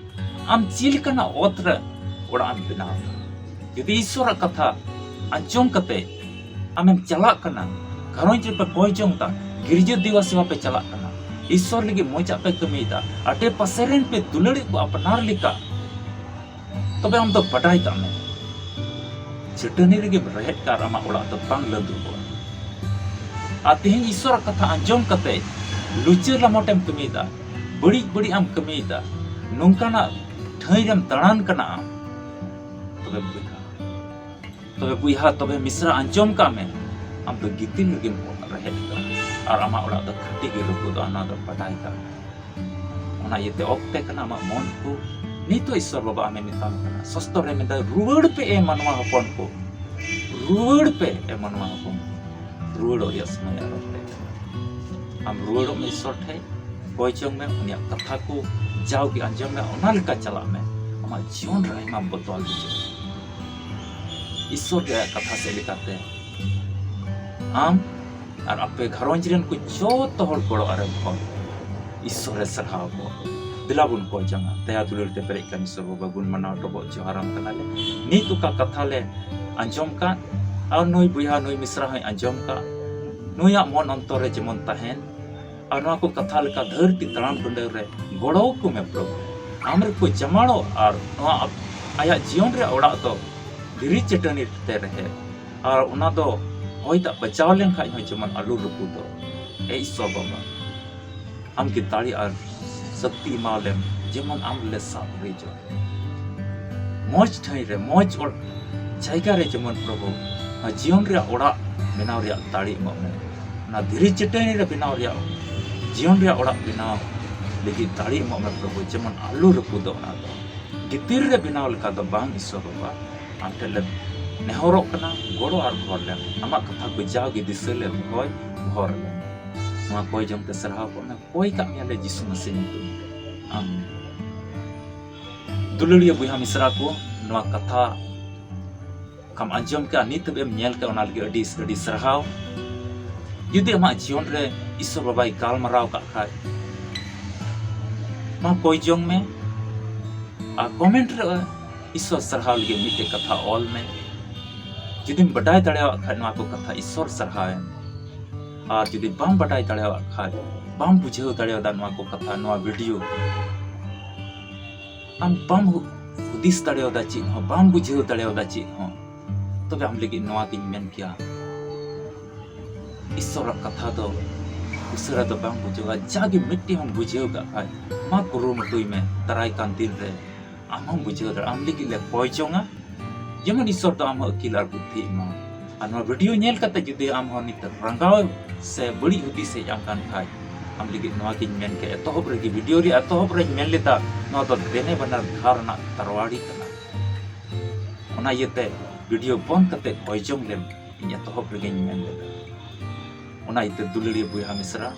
ᱟᱢ ᱪᱮᱫ ᱞᱮᱠᱟᱱᱟᱜ ᱚᱛ ᱨᱮ ᱚᱲᱟᱜ ᱮᱢ ᱵᱮᱱᱟᱣ ᱮᱫᱟ? ᱡᱩᱫᱤ ᱤᱥᱚᱨᱟᱜ ᱠᱟᱛᱷᱟ ᱟᱸᱡᱚᱢ ᱠᱟᱛᱮ ᱟᱢᱮᱢ ᱪᱟᱞᱟᱜ ᱠᱟᱱᱟ, ᱜᱷᱟᱨᱚᱸᱡᱽ ᱨᱮᱯᱮ ᱠᱚᱭ ᱡᱚᱝ ᱮᱫᱟ, ᱜᱤᱨᱡᱟᱹ ᱫᱮᱵᱟ ᱥᱮᱵᱟ ᱯᱮ ᱪᱟᱞᱟᱜ ᱠᱟᱱᱟ, ᱤᱥᱚᱨ ᱞᱟᱹᱜᱤᱫ ᱢᱚᱡᱟᱜ ᱯᱮ ᱠᱟᱹᱢᱤᱭᱮᱫᱟ, ᱟᱰᱮ ᱯᱟᱥᱮ ᱨᱮᱱ ᱯᱮ ᱫᱩᱞᱟᱹᱲᱮᱫ ᱠᱚ ᱟᱯᱱᱟᱨ ᱞᱮᱠᱟ, ᱛᱚᱵᱮ ᱟᱢ ᱫᱚ ᱵᱟᱰᱟᱭ ᱠᱟᱜ ᱢᱮ, ᱪᱟᱹᱴᱟᱹᱱᱤ ᱨᱮᱜᱮᱢ ᱨᱮᱦᱮᱫ ᱠᱟᱜ ᱟᱨ ᱟᱢᱟᱜ ᱚᱲᱟᱜ ᱫᱚ ᱵᱟᱝ ᱞᱟᱹᱸᱫᱩ ᱠᱚᱜᱼᱟ᱾ ᱟᱨ ᱛᱮᱦᱮᱧ ᱤᱥᱚᱨᱟᱜ ᱠᱟᱛᱷᱟ ᱟᱸᱡᱚᱢ ᱠᱟᱛᱮ ᱞᱩᱪᱟᱹ ᱞᱟᱢᱚᱴ ᱮᱢ ᱠᱟᱹᱢᱤᱭᱮᱫᱟ, ᱵᱟᱹᱲᱤᱡ ᱵᱟᱹᱲᱤᱡ ᱮᱢ ᱠᱟᱹᱢᱤᱭᱮᱫᱟ, ᱱᱚᱝᱠᱟᱱᱟᱜ ᱴᱷᱟᱹᱭ ᱨᱮᱢ ᱫᱟᱬᱟᱱ ᱠᱟᱱᱟ ᱟᱢ, ᱛᱚᱵᱮ ᱵᱚᱭᱦᱟ, ᱛᱚᱵᱮ ᱵᱚᱭᱦᱟ, ᱛᱚᱵᱮ ᱢᱤᱥᱨᱟ, ᱟᱸᱡᱚᱢ ᱠᱟᱜ ᱢᱮ, ᱟᱢ ᱫᱚ ᱜᱤᱛᱤᱞ ᱨᱮᱜᱮᱢ ᱨᱮᱦᱮᱫ ᱠᱟᱱᱟ ᱟᱨ ᱟᱢᱟᱜ ᱚᱲᱟᱜ ᱫᱚ ᱠᱷᱟᱹᱴᱤ ᱜᱮ ᱨᱟᱹᱯᱩᱫᱚᱜᱼᱟ, ᱱᱚᱣᱟ ᱫᱚ ᱵᱟᱰᱟᱭ ᱠᱟᱜ ᱢᱮ᱾ ᱚᱱᱟ ᱤᱭᱟᱹᱛᱮ ᱚᱠᱛᱮ ᱠᱟᱱᱟ ᱟᱢᱟᱜ ᱢᱚᱱ ᱠᱚ᱾ ᱱᱤᱛᱚᱜ ᱤᱥᱚᱨ ᱵᱟᱵᱟ ᱟᱢᱮ ᱢᱮᱛᱟᱢ ᱠᱟᱱᱟ, ᱥᱚᱥᱛᱚᱨ ᱨᱮ ᱢᱮᱱᱫᱟ, "ᱨᱩᱣᱟᱹᱲ ᱯᱮ ᱮ ᱢᱟᱱᱣᱟ ᱦᱚᱯᱚᱱ ᱠᱚ, ᱨᱩᱣᱟᱹᱲ ᱯᱮ ᱮ ᱢᱟᱱᱣᱟ ᱦᱚᱯᱚᱱ ᱠᱚ᱾" ᱨᱩᱣᱟᱹᱲᱚᱜ ᱨᱮᱭᱟᱜ ᱥᱚᱢᱚᱭ ᱟᱨ ᱚᱠᱛᱮ ᱠᱟᱱᱟ᱾ ᱟᱢ ᱨᱩᱣᱟᱹᱲᱚᱜ ᱢᱮ ᱤᱥᱚᱨ ᱴᱷᱮᱱ, ᱠᱚᱭ ᱡᱚᱝ ᱢᱮ, ᱩᱱᱤᱭᱟᱜ ᱠᱟᱛᱷᱟ ᱠᱚ ᱡᱟᱣᱜᱮ ᱟᱸᱡᱚᱢ ᱢᱮ, ᱚᱱᱟ ᱞᱮᱠᱟ ᱪᱟᱞᱟᱜ ᱢᱮ᱾ ᱟᱢᱟᱜ ᱡᱤᱭᱚᱱ ᱨᱮ ᱟᱭᱢᱟ ᱵᱚᱫᱚᱞ ᱦᱤᱡᱩᱜᱼᱟ᱾ ᱤᱥᱚᱨ ᱨᱮᱭᱟᱜ ᱠᱟᱛᱷᱟ ᱥᱮᱫ ᱞᱮᱠᱟᱛᱮ ᱟᱢ ᱟᱨ ᱟᱯᱮ ᱜᱷᱟᱨᱚᱸᱡᱽ ᱨᱮᱱ ᱠᱚ ᱡᱚᱛᱚ ᱦᱚᱲ ᱜᱚᱲᱚ ᱟᱨᱮᱢ ᱠᱷᱚᱡ, ᱤᱥᱚᱨᱮ ᱥᱟᱨᱦᱟᱣ ᱠᱚ᱾ ᱫᱮᱞᱟ ᱵᱚᱱ ᱠᱚᱭ ᱡᱚᱝᱟ᱾ ᱫᱟᱭᱟ ᱫᱩᱞᱟᱹᱲ ᱛᱮ ᱯᱮᱨᱮᱡ ᱠᱟᱱ ᱤᱥᱚᱨ ᱵᱟᱵᱟ, ᱜᱩᱱ ᱢᱟᱱᱟᱣ ᱰᱚᱵᱚᱜ ᱡᱚᱦᱟᱨᱟᱢ ᱠᱟᱱᱟᱞᱮ᱾ ᱱᱤᱛ ᱚᱠᱟ ᱠᱟᱛᱷᱟ ᱞᱮ ᱟᱸᱡᱚᱢ ᱠᱟᱫ, ᱟᱨ ᱱᱩᱭ ᱵᱚᱭᱦᱟ, ᱱᱩᱭ ᱢᱤᱥᱨᱟ ᱦᱚᱸᱭ ᱟᱸᱡᱚᱢ ᱠᱟᱫ, ᱱᱩᱭᱟᱜ ᱢᱚᱱ ᱚᱱᱛᱚᱨ ᱨᱮ ᱡᱮᱢᱚᱱ ᱛᱟᱦᱮᱱ, ᱟᱨ ᱱᱚᱣᱟ ᱠᱚ ᱠᱟᱛᱷᱟ ᱞᱮᱠᱟ ᱫᱷᱟᱹᱨᱛᱤ ᱛᱟᱲᱟᱢ ᱴᱩᱰᱟᱹᱝ ᱨᱮ ᱜᱚᱲᱚ ᱠᱚ ᱢᱮ ᱯᱨᱚᱵᱷᱩ᱾ ᱟᱢ ᱨᱮᱠᱚ ᱡᱟᱢᱟᱲᱚᱜ ᱟᱨ ᱱᱚᱣᱟ ᱟᱯ-, ᱟᱭᱟᱜ ᱡᱤᱭᱚᱱ ᱨᱮᱭᱟᱜ ᱚᱲᱟᱜ ᱫᱚ ᱫᱷᱤᱨᱤ ᱪᱟᱹᱴᱟᱹᱱᱤ ᱛᱮ ᱨᱮᱦᱮᱫ, ᱟᱨ ᱚᱱᱟ ᱫᱚ ᱦᱚᱭ ᱫᱟᱜ ᱵᱟᱡᱟᱣ ᱞᱮᱱᱠᱷᱟᱡ ᱦᱚᱸ ᱡᱮᱢᱚᱱ ᱟᱞᱚ ᱨᱟᱹᱯᱩᱫᱚᱜ᱾ ᱮ ᱤᱥᱚᱨ ᱵᱟᱵᱟ, ᱟᱢ ᱜᱮ ᱫᱟᱲᱮ ᱟᱨ ᱥᱚᱠᱛᱤ ᱮᱢᱟ ᱞᱮᱢ, ᱡᱮᱢᱚᱱ ᱟᱢ ᱞᱮ ᱥᱟᱵ ᱨᱤᱡᱚᱜ᱾ ᱢᱚᱡᱽ ᱴᱷᱟᱹᱭ ᱨᱮ, ᱢᱚᱡᱽ ᱚᱲ-, ᱡᱟᱭᱜᱟ ᱨᱮ ᱡᱮᱢᱚᱱ ᱯᱨᱚᱵᱷᱩ ᱱᱚᱣᱟ ᱡᱤᱭᱚᱱ ᱨᱮᱭᱟᱜ ᱚᱲᱟᱜ ᱵᱮᱱᱟᱣ ᱨᱮᱭᱟᱜ ᱫᱟᱲᱮ ᱮᱢᱚᱜ ᱢᱮ᱾ ᱚᱱᱟ ᱫᱷᱤᱨᱤ ᱪᱟᱹᱴᱟᱹᱱᱤ ᱨᱮ ᱵᱮᱱᱟᱣ ᱨᱮᱭᱟᱜ ᱡᱤᱭᱚᱱ ᱨᱮᱭᱟᱜ ᱚᱲᱟᱜ ᱵᱮᱱᱟᱣ ᱞᱟᱹᱜᱤᱫ ᱫᱟᱲᱮ ᱮᱢᱚᱜ ᱢᱮ ᱯᱨᱚᱵᱷᱩ, ᱡᱮᱢᱚᱱ ᱟᱞᱚ ᱨᱟᱹᱯᱩᱫᱚᱜ ᱚᱱᱟ ᱫᱚ᱾ ᱜᱤᱛᱤᱞ ᱨᱮ ᱵᱮᱱᱟᱣ ᱞᱮᱠᱟ ᱫᱚ ᱵᱟᱝ ᱤᱥᱚᱨ ᱵᱟᱵᱟ, ᱟᱢ ᱴᱷᱮᱱ ᱞᱮ ᱱᱮᱦᱚᱨᱚᱜ ᱠᱟᱱᱟ, ᱜᱚᱲᱚ ᱟᱨ ᱵᱷᱚᱨ ᱞᱮᱢ᱾ ᱟᱢᱟᱜ ᱠᱟᱛᱷᱟ ᱠᱚ ᱡᱟᱣᱜᱮ ᱫᱤᱥᱟᱹ ᱞᱮᱢ, ᱦᱚᱭ ᱵᱷᱚᱨ ᱞᱮᱢ᱾ ᱱᱚᱣᱟ ᱠᱚᱭ ᱡᱚᱝ ᱛᱮ ᱥᱟᱨᱦᱟᱣ ᱠᱚᱜ ᱢᱮ, ᱠᱚᱭ ᱠᱟᱜ ᱢᱮᱭᱟᱞᱮ ᱡᱤᱥᱩ ᱢᱟᱹᱥᱤ ᱧᱩᱛᱩᱢ ᱛᱮ᱾ ᱟᱢᱮᱱ᱾ ᱫᱩᱞᱟᱹᱲᱤᱭᱟᱹ ᱵᱚᱭᱦᱟ ᱢᱤᱥᱨᱟ ᱠᱚ, ᱱᱚᱣᱟ ᱠᱟᱛᱷᱟ ᱠᱟᱢ ᱟᱸᱡᱚᱢ ᱠᱮᱜᱼᱟ, ᱱᱤᱛ ᱦᱟᱹᱵᱤᱡ ᱮᱢ ᱧᱮᱞ ᱠᱮᱜᱼᱟ, ᱚᱱᱟ ᱞᱟᱹᱜᱤᱫ ᱟᱹᱰᱤ, ᱟᱹᱰᱤ ᱥᱟᱨᱦᱟᱣ᱾ ᱡᱩᱫᱤ ᱟᱢᱟᱜ ᱡᱤᱭᱚᱱ ᱨᱮ ᱤᱥᱚᱨ ᱵᱟᱵᱟᱭ ᱜᱟᱞᱢᱟᱨᱟᱣ ᱠᱟᱜ ᱠᱷᱟᱡ, ᱢᱟ ᱠᱚᱭ ᱡᱚᱝ ᱢᱮ ᱟᱨ ᱠᱚᱢᱮᱱᱴ ᱨᱮ ᱤᱥᱚᱨ ᱥᱟᱨᱦᱟᱣ ᱞᱟᱹᱜᱤᱫ ᱢᱤᱫᱴᱮᱡ ᱠᱟᱛᱷᱟ ᱚᱞ ᱢᱮ᱾ ᱡᱩᱫᱤᱢ ᱵᱟᱰᱟᱭ ᱫᱟᱲᱮᱭᱟᱜ ᱠᱷᱟᱡ ᱱᱚᱣᱟ ᱠᱚ ᱠᱟᱛᱷᱟ, ᱤᱥᱚᱨ ᱥᱟᱨᱦᱟᱣ ᱮᱢ᱾ ᱟᱨ ᱡᱩᱫᱤ ᱵᱟᱢ ᱵᱟᱰᱟᱭ ᱫᱟᱲᱮᱭᱟᱜ ᱠᱷᱟᱡ, ᱵᱟᱢ ᱵᱩᱡᱷᱟᱹᱣ ᱫᱟᱲᱮᱭᱟᱫᱟ ᱱᱚᱣᱟ ᱠᱚ ᱠᱟᱛᱷᱟ, ᱱᱚᱣᱟ ᱵᱷᱤᱰᱤᱭᱳ, ᱟᱢ ᱵᱟᱢ ᱦᱩ-, ᱦᱩᱫᱤᱥ ᱫᱟᱲᱮᱭᱟᱫᱟ ᱪᱮᱫ ᱦᱚᱸ, ᱵᱟᱢ ᱵᱩᱡᱷᱟᱹᱣ ᱫᱟᱲᱮᱭᱟᱫᱟ ᱪᱮᱫ ᱦᱚᱸ, ᱛᱚᱵᱮ ᱟᱢ ᱞᱟᱹᱜᱤᱫ ᱱᱚᱣᱟ ᱜᱤᱧ ᱢᱮᱱ ᱠᱮᱭᱟ, ᱤᱥᱚᱨᱟᱜ ᱠᱟᱛᱷᱟ ᱫᱚ ᱩᱥᱟᱹᱨᱟ ᱫᱚ ᱵᱟᱝ ᱵᱩᱡᱷᱟᱹᱜᱼᱟ᱾ ᱡᱟᱜᱮ ᱢᱤᱫᱴᱮᱱ ᱦᱚᱸᱢ ᱵᱩᱡᱷᱟᱹᱣ ᱠᱟᱜ ᱠᱷᱟᱡ, ᱢᱟ ᱠᱩᱨᱩᱢᱩᱴᱩᱭ ᱢᱮ, ᱫᱟᱨᱟᱭ ᱠᱟᱱ ᱫᱤᱱ ᱨᱮ ᱟᱢ ᱦᱚᱸᱢ ᱵᱩᱡᱷᱟᱹᱣ ᱫᱟᱲᱮᱭᱟᱜᱼᱟ᱾ ᱟᱢ ᱞᱟᱹᱜᱤᱫ ᱞᱮ ᱠᱚᱭ ᱡᱚᱝᱟ, ᱡᱮᱢᱚᱱ ᱤᱥᱚᱨ ᱫᱚ ᱟᱢ ᱦᱚᱸ ᱟᱹᱠᱤᱞ ᱟᱨ ᱵᱩᱫᱽᱫᱷᱤ ᱮᱢᱟ᱾ ᱟᱨ ᱱᱚᱣᱟ ᱵᱷᱤᱰᱤᱭᱳ ᱧᱮᱞ ᱠᱟᱛᱮ ᱡᱩᱫᱤ ᱟᱢ ᱦᱚᱸ ᱱᱤᱛᱚᱜ ᱨᱟᱸᱜᱟᱣ ᱥᱮ ᱵᱟᱹᱲᱤᱡ ᱦᱩᱫᱤᱥ ᱦᱮᱡ ᱟᱢ ᱠᱟᱱ ᱠᱷᱟᱡ, ᱟᱢ ᱞᱟᱹᱜᱤᱫ ᱱᱚᱣᱟ ᱜᱤᱧ ᱢᱮᱱ ᱠᱮᱫ, ᱮᱛᱚᱦᱚᱵ ᱨᱮᱜᱮ, ᱵᱷᱤᱰᱤᱭᱳ ᱨᱮᱭᱟᱜ ᱮᱛᱚᱦᱚᱵ ᱨᱮᱧ ᱢᱮᱱ ᱞᱮᱫᱟ, ᱱᱚᱣᱟ ᱫᱚ ᱫᱮᱱᱮ ᱵᱟᱱᱟᱨ ᱫᱷᱟᱨ ᱨᱮᱱᱟᱜ ᱛᱟᱨᱣᱟᱲᱤ ᱠᱟᱱᱟ᱾ ᱚᱱᱟ ᱤᱭᱟᱹᱛᱮ ᱵᱷᱤᱰᱤᱭᱳ ᱵᱚᱱᱫ ᱠᱟᱛᱮ ᱠᱚᱭ ᱡᱚᱝ ᱞᱮᱢ, ᱤᱧ ᱮᱛᱚᱦᱚᱵ ᱨᱮᱜᱮᱧ ᱢᱮᱱ ᱞᱮᱫᱟ᱾ ᱚᱱᱟ ᱤᱭᱟᱹᱛᱮ ᱫᱩᱞᱟᱹᱲᱤᱭᱟᱹ ᱵᱚᱭᱦᱟ ᱢᱤᱥᱨᱟ,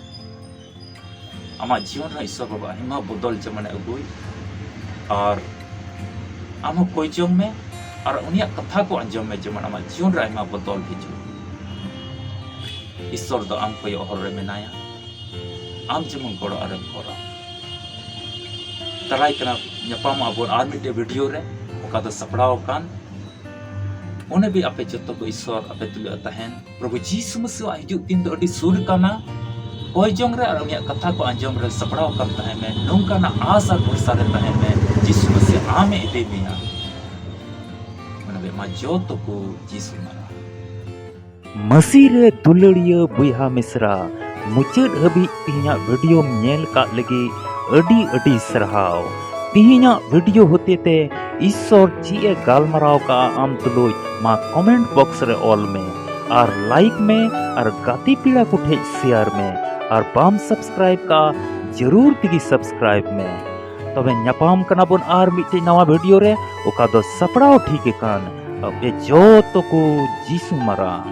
ᱟᱢᱟᱜ ᱡᱤᱭᱚᱱ ᱨᱮ ᱤᱥᱚᱨ ᱵᱟᱵᱟ ᱟᱭᱢᱟ ᱵᱚᱫᱚᱞ ᱡᱮᱢᱚᱱᱮ ᱟᱹᱜᱩᱭ, ᱟᱨ ᱟᱢ ᱦᱚᱸ ᱠᱚᱭ ᱡᱚᱝ ᱢᱮ ᱟᱨ ᱩᱱᱤᱭᱟᱜ ᱠᱟᱛᱷᱟ ᱠᱚ ᱟᱸᱡᱚᱢ ᱢᱮ, ᱡᱮᱢᱚᱱ ᱟᱢᱟᱜ ᱡᱤᱭᱚᱱ ᱨᱮ ᱟᱭᱢᱟ ᱵᱚᱫᱚᱞ ᱦᱤᱡᱩᱜ᱾ ᱤᱥᱚᱨ ᱫᱚ ᱟᱢ ᱠᱚᱭᱚᱜ ᱦᱚᱨ ᱨᱮ ᱢᱮᱱᱟᱭᱟ, ᱟᱢ ᱡᱮᱢᱚᱱ ᱜᱚᱲᱚ ᱟᱨᱮᱢ ᱦᱚᱨᱟ᱾ ᱫᱟᱨᱟᱭ ᱠᱟᱱᱟ ᱧᱟᱯᱟᱢᱚᱜ ᱟᱵᱚᱱ ᱟᱨ ᱢᱤᱫᱴᱮᱡ ᱵᱷᱤᱰᱤᱭᱳ ᱨᱮ, ᱚᱠᱟ ᱫᱚ ᱥᱟᱯᱲᱟᱣ ᱟᱠᱟᱱ᱾ ᱚᱱᱮ ᱵᱤ ᱟᱯᱮ ᱡᱚᱛᱚ ᱠᱚ ᱤᱥᱚᱨ ᱟᱯᱮ ᱛᱩᱞᱩᱡ ᱮ ᱛᱟᱦᱮᱱ᱾ ᱯᱨᱚᱵᱷᱩ ᱡᱤᱥᱩ ᱢᱟᱹᱥᱤᱦᱟᱜ ᱦᱤᱡᱩᱜ ᱫᱤᱱ ᱫᱚ ᱟᱹᱰᱤ ᱥᱩᱨ ᱠᱟᱱᱟ᱾ ᱠᱚᱭ ᱡᱚᱝ ᱨᱮ ᱟᱨ ᱩᱱᱤᱭᱟᱜ ᱠᱟᱛᱷᱟ ᱠᱚ ᱟᱸᱡᱚᱢ ᱨᱮ ᱥᱟᱯᱲᱟᱣ ᱟᱠᱟᱱ ᱛᱟᱦᱮᱸ ᱢᱮ᱾ ᱱᱚᱝᱠᱟᱱᱟᱜ ᱟᱥ ᱟᱨ ᱵᱷᱚᱨᱥᱟ ᱨᱮ ᱛᱟᱦᱮᱸ ᱢᱮ, ᱡᱤᱥᱩ ᱢᱟᱹᱥᱤᱦ ᱟᱢᱮ ᱤᱫᱤ ᱢᱮᱭᱟ᱾ ᱚᱱᱟ ᱜᱮ ᱢᱟ ᱡᱚᱛᱚ ᱠᱚ ᱡᱤᱥᱩ ᱢᱟᱨᱟᱝ᱾ ᱢᱟᱹᱥᱤ ᱨᱮ ᱫᱩᱞᱟᱹᱲᱤᱭᱟᱹ ᱵᱚᱭᱦᱟ ᱢᱤᱥᱨᱟ, ᱢᱩᱪᱟᱹᱫ ᱦᱟᱹᱵᱤᱡ ᱛᱤᱦᱤᱧᱟᱜ ᱵᱷᱤᱰᱤᱭᱳᱢ ᱧᱮᱞ ᱠᱟᱜ ᱞᱟᱹᱜᱤᱫ ᱟᱹᱰᱤ ᱟᱹᱰᱤ ᱥᱟᱨᱦᱟᱣ᱾ ᱛᱤᱦᱤᱧᱟᱜ ᱵᱷᱤᱰᱤᱭᱳ ᱦᱚᱛᱮᱛᱮ ᱤᱥᱥᱚᱨ ᱪᱮᱫ ᱮ ᱜᱟᱞᱢᱟᱨᱟᱣ ᱠᱟᱜᱼᱟ ᱟᱢ ᱛᱩᱞᱩᱡ, ᱢᱟ ᱠᱚᱢᱮᱱᱴ ᱵᱚᱠᱥ ᱨᱮ ᱚᱞ ᱢᱮ ᱟᱨ ᱞᱟᱭᱤᱠ ᱢᱮ ᱟᱨ ᱜᱟᱛᱮ ᱯᱮᱲᱟ ᱠᱚ ᱴᱷᱮᱡ ᱥᱮᱭᱟᱨ ᱢᱮ᱾ ᱟᱨ ᱵᱟᱢ subscribe ᱠᱟᱜᱼᱟ, ᱡᱟᱹᱨᱩᱲ ᱛᱮᱜᱮ subscribe ᱢᱮ᱾ ᱛᱚᱵᱮ ᱧᱟᱯᱟᱢ ᱠᱟᱱᱟ ᱵᱚᱱ ᱟᱨ ᱢᱤᱫᱴᱮᱡ ᱱᱟᱣᱟ video ᱨᱮ, ᱚᱠᱟ ᱫᱚ ᱥᱟᱯᱲᱟᱣ ᱴᱷᱤᱠ ᱟᱠᱟᱱ ᱟᱯᱮ ᱡᱚᱛᱚ ᱠᱚ ᱡᱤᱥᱩ ᱢᱟᱨᱟᱝ᱾